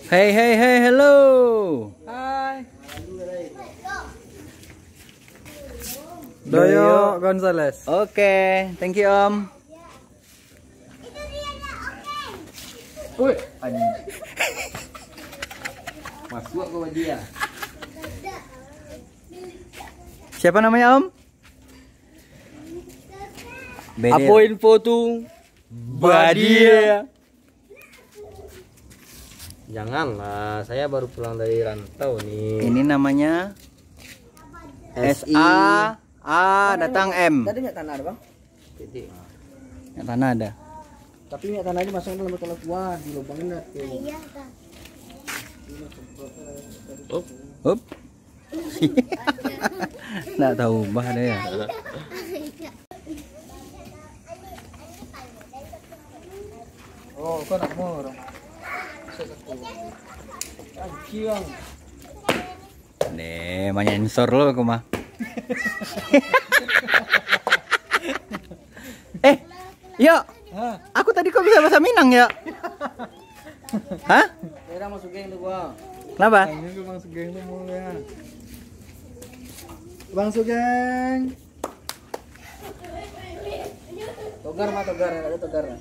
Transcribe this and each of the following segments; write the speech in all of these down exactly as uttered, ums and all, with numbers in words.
Hey, hey, hey, hello. Hai. Doyo Gonzales. Oke, thank you, Om. Woi, anjing. Masuk ke wajah. Siapa namanya, Om? Bede. Apo info tu? Badia. Janganlah, saya baru pulang dari rantau nih. Ini namanya S I. S A, A, datang M. Tadi minyak tanah ada, Bang? Jadi. Minyak tanah ada. Tapi minyak tanah ini masuk dalam botol aqua, di lubang ini. Iya, Kak. Up. Up. Nak tahu bah dia. Oh, kau nak mau orang? Anjing. Deh, manyensor lo aku mah. Eh, yo. Hah? Aku tadi kok bisa bahasa Minang ya? Hah? Daerah masuk geng tu gua. Kenapa? Tanya ke Bang Sugeng tu mau ya. Bang Sugeng. Togar mah, togar, ada togar.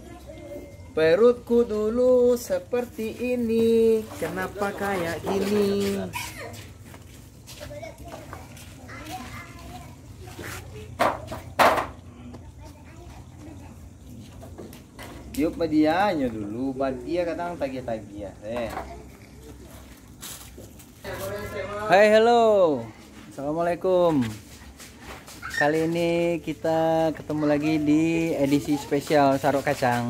Perutku dulu seperti ini, kenapa kayak gini? Tiup badianyo dulu, badia kadang tagiah-tagiah, eh. Hai, hello. Assalamualaikum. Kali ini kita ketemu lagi di edisi spesial Sarok Kacang.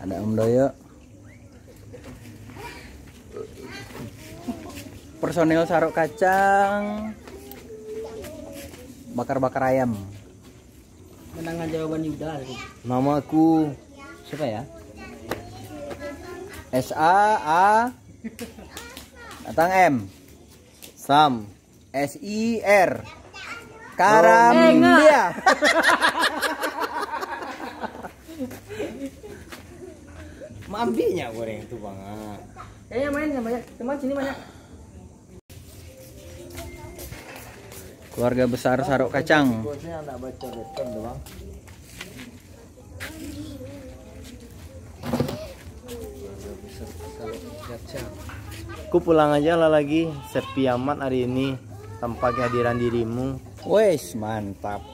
Ada Om Doyo. Personil Sarok Kacang bakar-bakar ayam. Menangan jawaban Yuda tadi. Nama aku siapa ya? S A A datang M. Sam. S I R. Karambia. Maambiaknya goreng tu, Bang. Kayaknya main sama ya. Teman sini banyak. Keluarga besar Sarok Kacang. Bosnya anak baca beton tu, Bang. Keluarga besar Sarok Kacang. Ku pulang aja lah lagi, sepi amat hari ini tanpa kehadiran dirimu. Wes, mantap.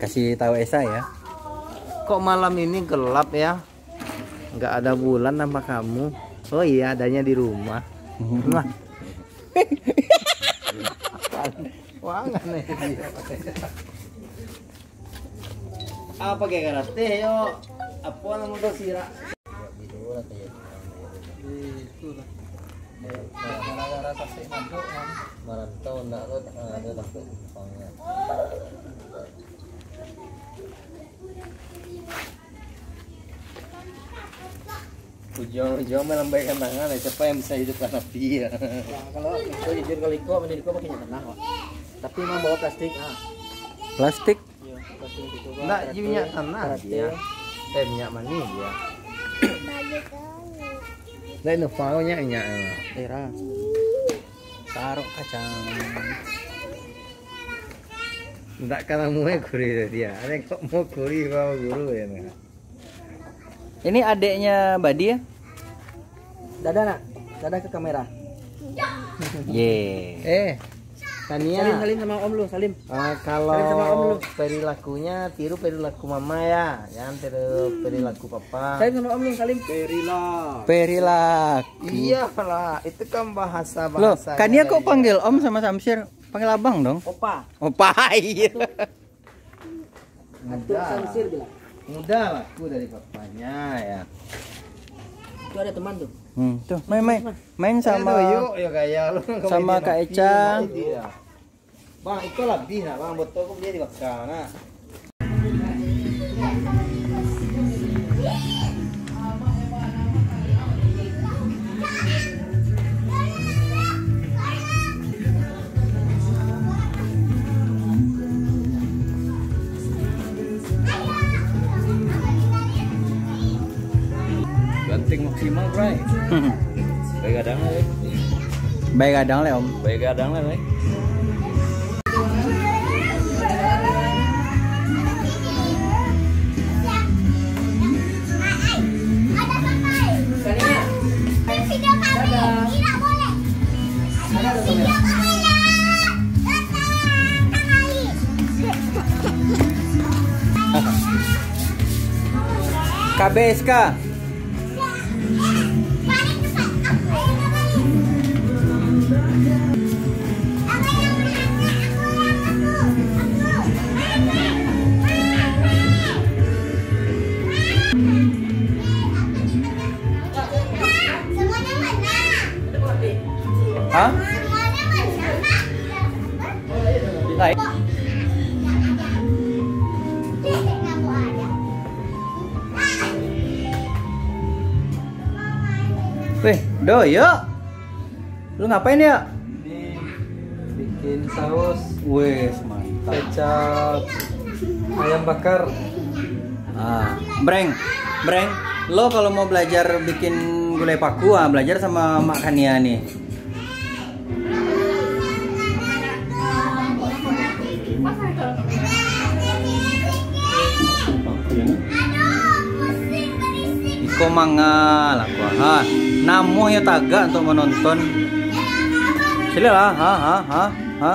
Kasih tahu Esa ya. Kok malam ini gelap ya? Nggak ada bulan nama kamu. Oh iya, adanya di rumah. Nah. Wah, aneh dia. Apa kayak karate yo? Apa nama tu, sirak? Itu lah. Gara-gara tasik ngaduk kan. Marantau ndak lo, ah, ada takut Jepangnya. Ujung-ujung melambaikan tangan, eh, siapa yang bisa hidupkan api ya? Ya, kalau itu jujur, kalau iko, mending iko pakai minyak tanah, Pak. Tapi memang bawa plastik, ah. Plastik? Iya, plastik itu, Pak. Ndak, karate, minyak tanah karate. Dia. Eh, minyak manih dia. Ndak, itu faunya minyak. Era. Sarok Kacang. Ndak kalah muai kuri tadi ya. Ada kok mau kuri bawa guru ya, nah. Ini adiknya Badi ya? Dadah, Nak. Dadah ke kamera. Ye. Eh, Tania. Salim, salim sama Om lu, salim. Ah, kalau Salim sama Om lu. Perilakunya tiru perilaku mama ya, jangan tiru perilaku papa. Salim sama Om lu, salim. Perila. Perilaku. Iyalah, itu kan bahasa-bahasa. Loh, Kania kok panggil Om sama Samsir? Panggil abang dong. Opa. Opa, iya. Atuk Samsir bilang. Muda laku dari papanya ya. Itu ada teman tuh. Hmm, tuh, main, main. Main sama, aduh, yuk, yuk, gaya lu. Sama Kak Eca. Bang, itu lebih nak, Bang. Botol kok dia dibakar nak. Ting maksimal, bray. Baik kadang lah, eh. Baik kadang lah, Om. Baik kadang lah, eh. K B S K. Hah? Lain. Weh, Do, yuk. Lu ngapain, yuk? Ini bikin saus. Wes, mantap. Kecap ayam bakar. Ah, Breng, Breng, lo kalau mau belajar bikin gulai paku, ah, belajar sama Mak Kania nih. Iko manga lah, ha. Namuah yo tagak untuk menonton. Sila lah, ha, ha, ha, ha.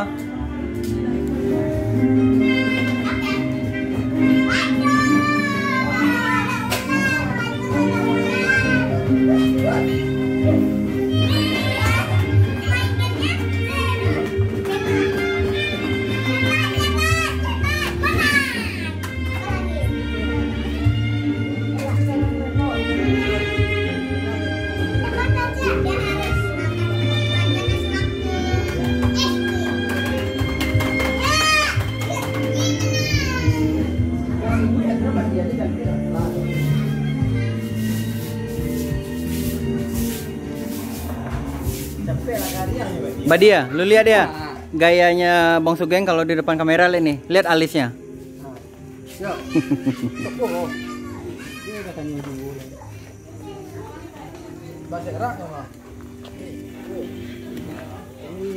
Badia, lu lihat dia. Gayanya Bang Sugeng kalau di depan kamera, lihat nih. Lihat alisnya.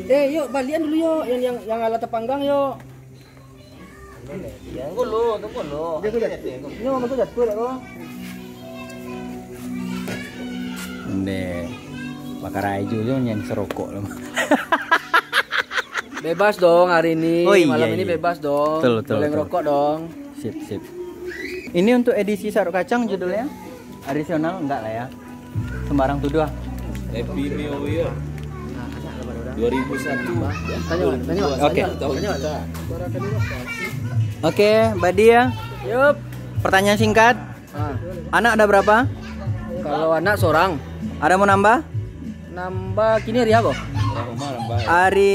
Eh, yuk, balian dulu, yuk. Yang, yang, yang alat terpanggang, yuk. Yang dulu, tunggu dulu. Dia aku jatuh. Nyo, aku jatuh dah, kau. Ndeh. Bakar aja je nyanyi serokok lah. Bebas dong hari ini. Oh, iya, malam ini iya. Bebas dong. Betul, betul, boleh betul. Ngerokok dong. Sip, sip. Ini untuk edisi Sarok Kacang judulnya? Tradisional enggak lah ya. Sembarang tuduh ah. Happy New Year dua ribu satu. Tanya, tanya, oke. Tanya, tahun tanya. Kita. Oke, Badia. Yup. Pertanyaan singkat. Ah. Anak ada berapa? Kalau anak seorang. Ada mau nambah? Nambah kini hari apa? Hari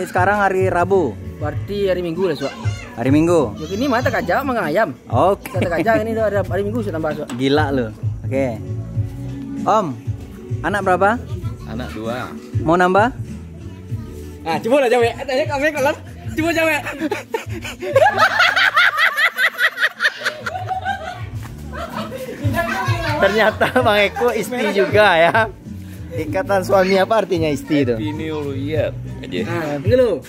sekarang hari Rabu. Berarti hari Minggu lah, Suak. Hari Minggu. Ya, kini mah takaja mangan ayam. Oke. Takaja ini tu hari, hari Minggu sudah nambah, Suak. Gila lu. Oke. Om, anak berapa? Anak dua. Mau nambah? Ah, cuba lah jawab. Tanya kami kalau cuba jawab. Ternyata Bang Eko isti juga ya. Ikatan suami apa artinya isti itu? Happy New Year aja. Nah, ini lo.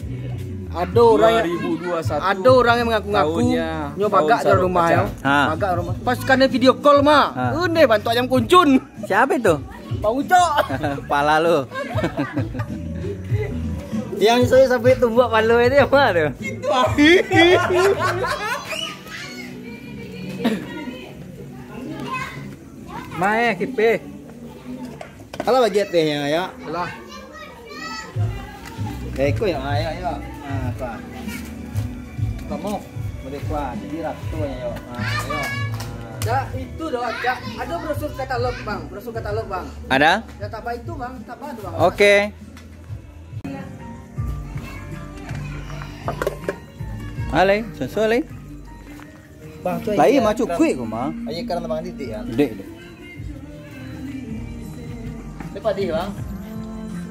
Ada orang yang, dua ribu dua puluh satu ada orang yang mengaku-ngaku tahunnya, nyo bagak tahun dari rumah ya. Sarok Kacang. Ha. Bagak rumah. Pas kena video call mah. Ha. Undeh bantuak ayam kuncun. Siapa itu? Bang Ucok. Pala lu. Yang saya sampai tumbuk pala itu yang mana tu? Itu ah. Mai kipe. Alah bagi tehnyo, ya. Alah. Eh, iko ya, ayo, ayo. Ah, apa? Kamu boleh kuat, jadi ratu ya, yo. Ah, ayo. Ah. Cak, itu doh, Cak. Ada brosur katalog, Bang. Brosur katalog, Bang. Ada? Ya, tak baik itu, Bang. Tak baik, Bang. Oke. Alai, susu alai. Bang, tu lai aia mah cukuik ko mah. Aia karan Bang Didik, ya? Dek, dek. Ni padi, Bang.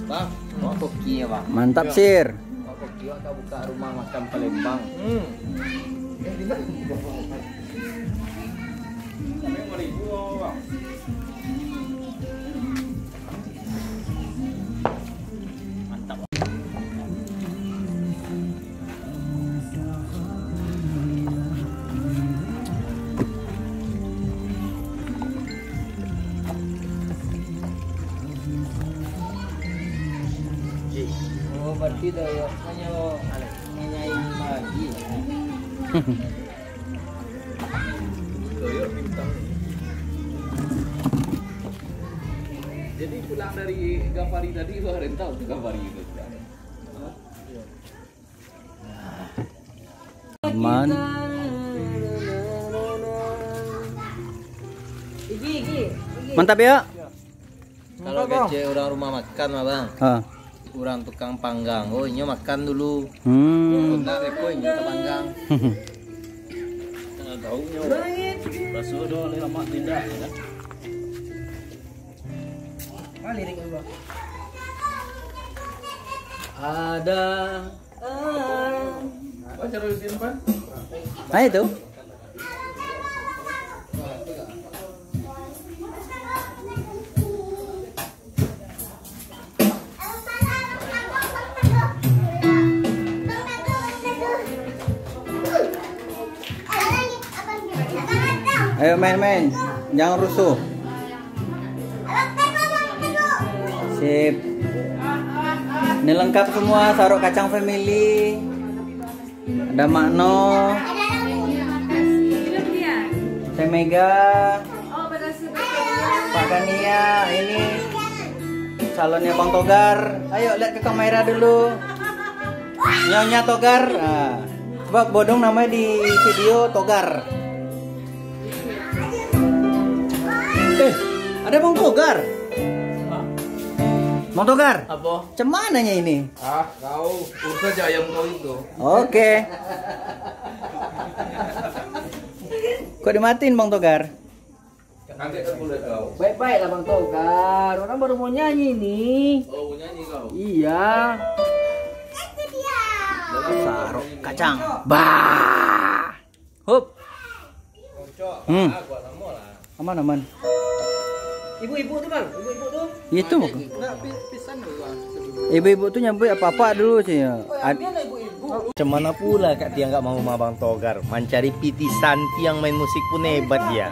Bang, mau koki ya, Bang? Mantap, ya. Sir. Mau koki, Bang, ka buka rumah makan Palembang. Hmm. Eh, di mana? Sampai lima ribu, Bang. Tidak, ya, hanya menyaingi lagi. Jadi pulang dari Gapari tadi, lu ada tahu tu Gapari itu? Aman. Mantap ya. Kalau kecek urang rumah makan mah, Bang. Ha. Urang tukang panggang. Oh, inyo makan dulu. Hmm. Nak reko inyo tapanggang. Tangah gaunyo. Basuh doh, leh lamak tindak, ya kan? Ada. Ah. Apa cara disimpan? Nah, itu. Ayo main-main, jangan rusuh. Sip. Ini lengkap semua, Sarok Kacang Family. Ada Mak No, Teh Mega, Pak Kania, ini calonnya Bang Togar. Ayo lihat ke kamera dulu. Nyonya Togar. Nah, sebab bodong namanya di video Togar. Eh, ada Bang Togar. Bang Togar. Apa? Cem mananya ini? Ah, kau urus aja ayam kau itu. Oke. Kok dimatiin, Bang Togar? Angkat dulu kau. Baik-baiklah, Bang Togar. Orang baru mau nyanyi nih. Oh, mau nyanyi kau? Iya. Sarok kacang. Bah. Hup. Hmm. Aman, aman. Ibu-ibu tu, Bang. Ibu-ibu tu. Itu. Ibu-ibu tu nyambuik apa-apa dulu sih. Ad- Macam mana pula Kak Tiang nggak mau sama Bang Togar? Mancari piti santi yang main musik pun hebat dia.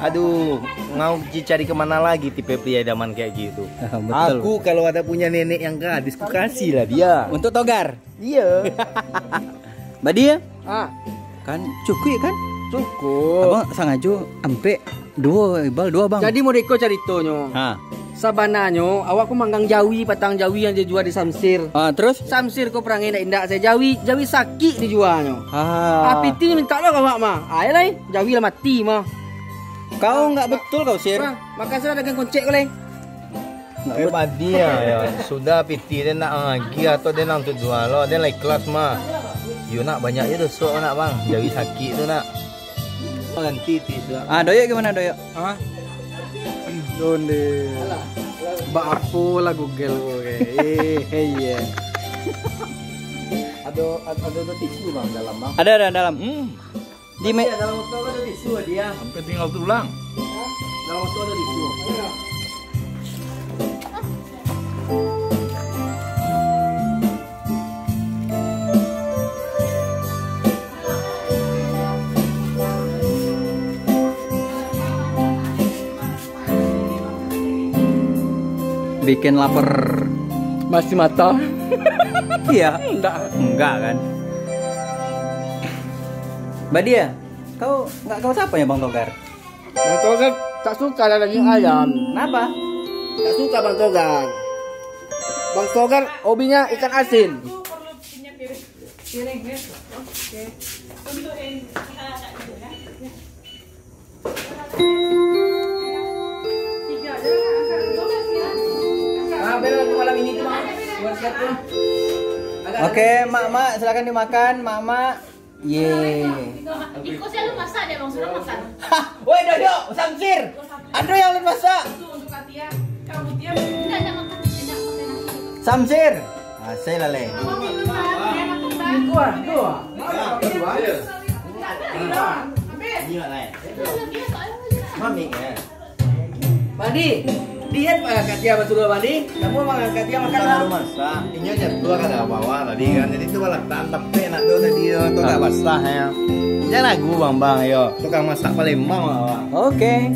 Aduh, ngau dicari kemana lagi tipe pria idaman kayak gitu? Betul. Aku kalau ada punya nenek yang gadis, ku kasih lah dia. Untuk Togar? Iya. Badia? Ah. Kan cukuik kan? Cukup. Abang sangajo ampek duo, Ibal duo, Bang. Jadi modeko caritonyo. Ha. Sabananyo awak ko manggang jawi, patang jawi yang dijua di Samsir. Ah, terus? Samsir ko parangai indak-indak sajo, jawi, jawi sakik dijuanyo. Ah. Ah, piti mintak lo ka awak mah. Ah, iyo lai, jawi lah mati mah. Kau nggak betul kau, Sir. Bang, makasih lah dagang koncek ko lai. Eh, badia, ya. Sudah piti dia nak agiah atau dia nak tujuh lo, dia lah ikhlas mah. Yo nak banyak je doso nak, Bang. Jawi sakik tu nak. Ganti ti sudah. Ah, Doyok gimana, Doyok? Hah? Don di. Bak apo lah Google ko, oke. Eh, hei, ya. Ada, ada, ada tisu, Bang, dalam, Bang. Ada, ada dalam. Hmm. Di me- Dalam motor ada tisu dia. Sampai tinggal tulang. Dalam motor ada tisu. Bikin lapar. Masih mata. Iya. Enggak. Enggak kan? Badia, kau enggak kau siapa ya Bang Togar? Bang Togar tak suka lah daging ayam. Kenapa? Tak suka Bang Togar. Bang Togar hobinya ikan asin. Oke, mak-mak, silakan dimakan, mak-mak. Ye. Iko selalu masak dia, Bang. Sudah masak. Hah, woi, Doyok, Samsir. Ado yang ulun masak. Samsir. Ah, saya lalai. Mami, Bandi, lihat Kak Tia basuruah Bandi, kamu mangangkat dia makan lah. Baru masak, inyo jatuah ka bawah tadi kan, jadi tu balatan tapi enak tu tadi tu, tu tak basah ya. Jangan ragu bang-bang yo, tukang masak Palembang lah. Oke.